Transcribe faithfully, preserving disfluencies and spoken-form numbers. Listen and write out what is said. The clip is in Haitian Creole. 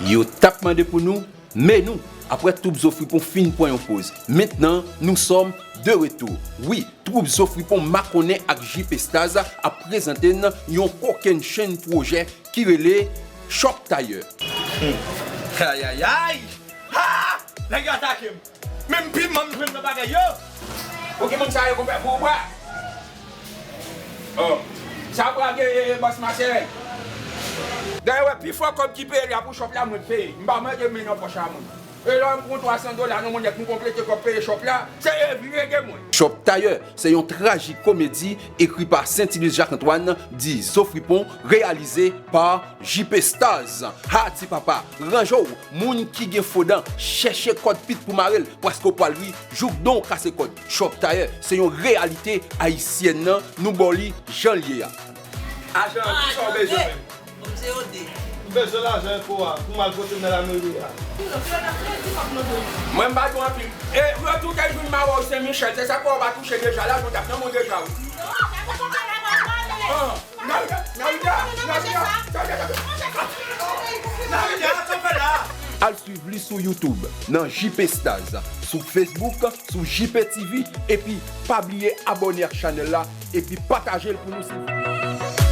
Yo t ap mande pou nou, men nou, apre twoup Zo Fripon fin pran yon poz, maintenant nous sommes de retour. Wi, twoup Zo Fripon makonnen ak J P Staz ap prezante n yon kokennchenn pwojè ki rele Chòp Tayè. Ayayay! Ha! Nèg yo atake m. Menm piman m jwenn nan bagay yo. Pou ki moun sa yo konpè pou ou bwa? Oh. Sa bwa gen, eh, eh, bòs Masèl. Dayè, wè, pifò kòb ki peye la pou chòp la, mwen peye. M pa mete men nan pòch a moun. E lè m pran twa san dola nan monnè pou m konplete kòb peye chòp la, se yo vire gen mwen. Chòp Tayè, se yon trajikomedi ekri pa Saint Ilus Jacques Antoine, di Zo Fripon, reyalize pa J P Staz. Ha, ti papa, ranje w, moun ki gen fo dan, chèche kòd pit pou mare l, paske w pral ri jouk dan w kase kòd. Chòp Tayè, se yon reyalite ayisyèn nan, nou ba w li jan l ye a. Ajan, kisa w bezwen menm? Kòm se yo de. M bezwen lajan enpo a, pou m al pote m nan lameri a. Mwen m pa di w anpil. E, yo tou te jwenn mawon Sen Michèl, se sa k fè w pa touche deja, lajan w t ap nan men w deja, wi. Ah, Narita, Narita, Narita, Narita, Narita, sa w fè la? Al swiv li sou YouTube, nan J P Staz, sou Facebook, sou J P T V, epi pa bliye abòne ak chanèl la, epi pataje l pou nou, silvouplè.